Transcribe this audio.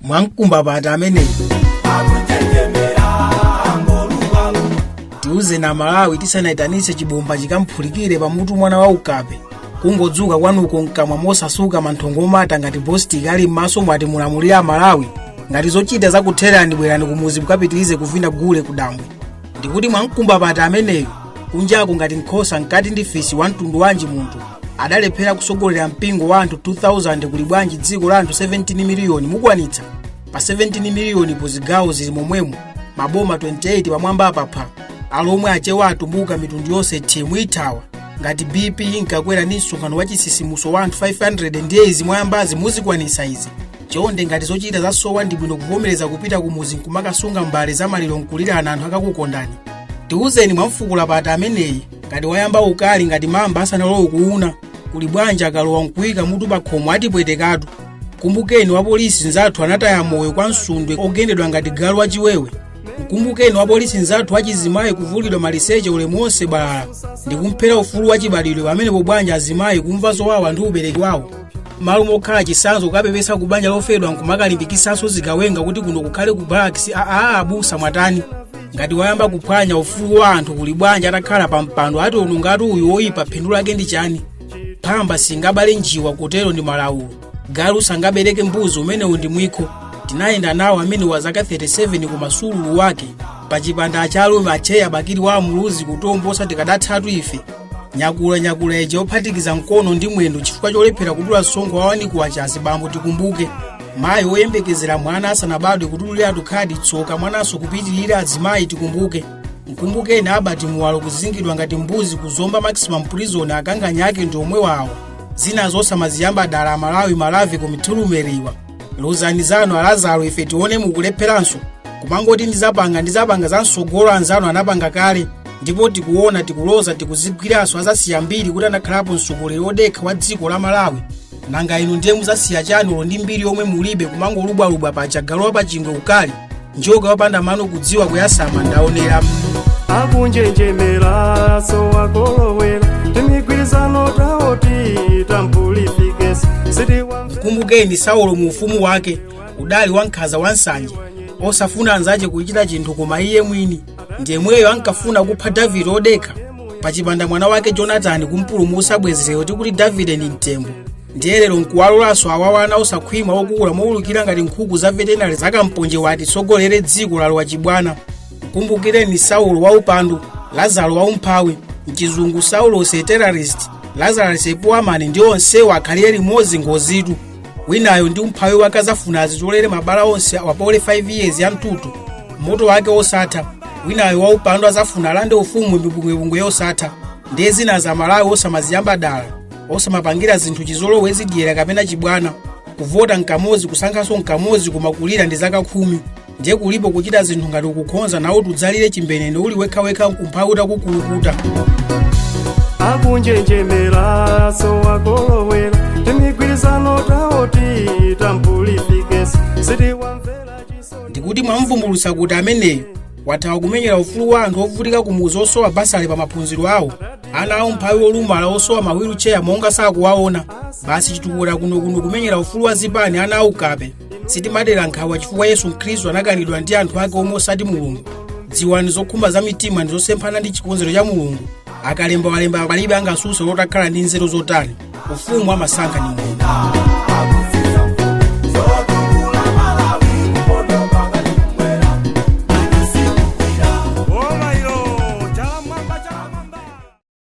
Mwamkumba pati ameneyi? Tiuze na Malawi tisanayitanitse chibomba chikamphulikire pamutu mwana wa ukape. Kungodzuka kwanuko mkamwa mosasuka, manthongo omata ngati bostik ali m'maso, mwati mulamulira Malawi. Ngati zochita zakutherani, bwerani kumuzi mukapitirize kuvina gule kudambwe. Ndikuti mwamkumba pati ameneyo? Kunjaku ngati nkhosa, mkati ndi fisi. Wa mtundu wanji munthu adalephera kusogolera mpingo wa anthu 2000? Kuli bwanji dziko la anthu 17 miliyoni? Mukwanitsa pa 17 miliyoni po zigawo zili momwemo, maboma 28 pamwamba apapha Alomwe, Achewa, Atumbuka, mitundu yonse thimu ithawa ngati BP inkakwera ndi msonkhano wa chisisimuso wa anthu 500. Ndiye izi mwayambazi muzikwanisa izi? Chonde, ngati zochita zasowa, ndi bwino kuvomereza kupita kumuzi nkumakasunga mbale za maliro nkulirana, anthu akakukondani. Tiwuzeni, mwamfukula pati ameneyi? Ngati wayamba ukali ngati mamba asanalowe kuuna, kuli bwanji akalowa nkuyika mutu pa khomo? Atipwetekatu. Kumbukeni wa polisi nzathu anataya moyo kwa Msundwe ogendedwa ngati galu wachiwewe. Mkumbukeni wa polisi nzathu wachizimayi kuvulidwa maliseche, ulemu wonse balala, ndikumphera ufulu wachibadwidwe. Pamenepo bwanji azimayi kumva zowawa ndi ubereki wawo? Malo mokhala chisanzo kukapepesa ku banja lofedwa, nkumakalimbikitsanso zigawenga kuti kuno kukhale ku barracks. Aa, abusa, mwatani? Ngati wayamba kuphwanya ufulu wa anthu, kuli bwanji atakhala pa mpando? Ati onongatu uyu woyipa, phindu lake ndi chani? Phamba singabale njiwa, kutero ndi malawulo. Galu sangabereke mbuzi, umenewu ndi mwikho. Tinayenda nawo amene wa zaka 37 ku masululu wake pachipanda achalume acheya Bakili wa Muluzi kutombosa tikadathatu ife. Nyakula nyakula ija ophatikiza mkono ndi mwendo chifukwa cholephera kudula msonkho wa wanikuwachazi. Bambo, tikumbuke mayi woyembekezera mwana asanabadwe kutuliratu khadi, tsoka mwananso kupitirira azimayi. Tikumbuke, mkumbukeni Abati Muwalo kuzingidwa ngati mbuzi kuzomba Maximum Prison. Akanganya ake ndi omwe wawo. Zina zosamaziyamba dala Amalawi malavi kumithulumeriwa. Luzani zanu Alazaro, ife tione. Mukulepheranso kumangoti ndizapanga, ndizapanga za msogolo. Anzanu anapanga kale ndipo tikuona, tikuloza, tikuzigwiranso. Azasiya mbiri kuti anakhalapo mtsogoleri wodekha wa dziko la Malawi. Nanga inu ndiye muzasiya chani ulo ndi mbiri yomwe mulibe? Kumangolubwalubwa paja galu pachingwe ukali, njoka wopanda mano kudziwa kuyasama. Ndaonera. Akunjenjemera so wakolowera timigwirizano tawo tampulifikesi sitiwamve. Mkumbukeni Saulo mu ufumu wake udali wankhanza, wa nsanje, osafuna anzache kuchita chinthu koma iye mwini. Ndiyemweyo ankafuna kupha Davide odekha pachipanda mwana wake Jonatani kumpulumutsa. Bwezero tikuti Davide ndi mtembo. Ndiye lero nkuwalolanso awawana osakhwima okula mowulukira ngati nkhuku za veterinary zakamponje wati tsogolere dziko lalowa chibwana. Mkumbukireni Saulo waupandu, Lazaro waumphawi. Mchizungu Saulo a terrorist, Lazarus a poor man. Ndi onsewo akhalire limodzi, ngozitu. Winayo ndi umphawi wake azafuna azitolere mabala onse, wapole 5 years ya mtutu, moto wake osatha. Winayo waupandu azafuna alande ufumu, mibungwebungwe yosatha. Ndiye zina za Malawi osamaziyamba dala, osamapangira zinthu chizolowezi, dyera kapena chibwana. Kuvota nkamodzi, kusankhanso nkamodzi, koma kulira ndi zaka 10. Ndiye kulipo kuchita zinthu ngati ukukhonza nawo tudzalire chimbenene uli wekhawekha, umphawi utakukulukuta. Akunjenjemera so wakolowera timigwirizano tawo tampulifikesi sitiwamvera chisoni. Ndikuti mwamvumbulutsa kuti ameneyo wathawa kumenyera ufulu wa anthu ovutika kumuzi, osowa bursary pa maphunziro awo, ana awo mphawi, olumala, osowa ma wheelchair monga sakuwaona. Basi chitukula kunokuno kumenyera ufulu wa zipani, ana aukape. Sitimadera nkhawa chifukwa Yesu Khristu anakanidwa ndi anthu ake omwe osati Mulungu. Dziwani zokhumba za mitima ndi zosemphana ndi chikonzero cha Mulungu. Akalemba walemba, palibe angasuse lotakhala ndi nzeru zotani. Ufumu amasankha ndi Mulungu.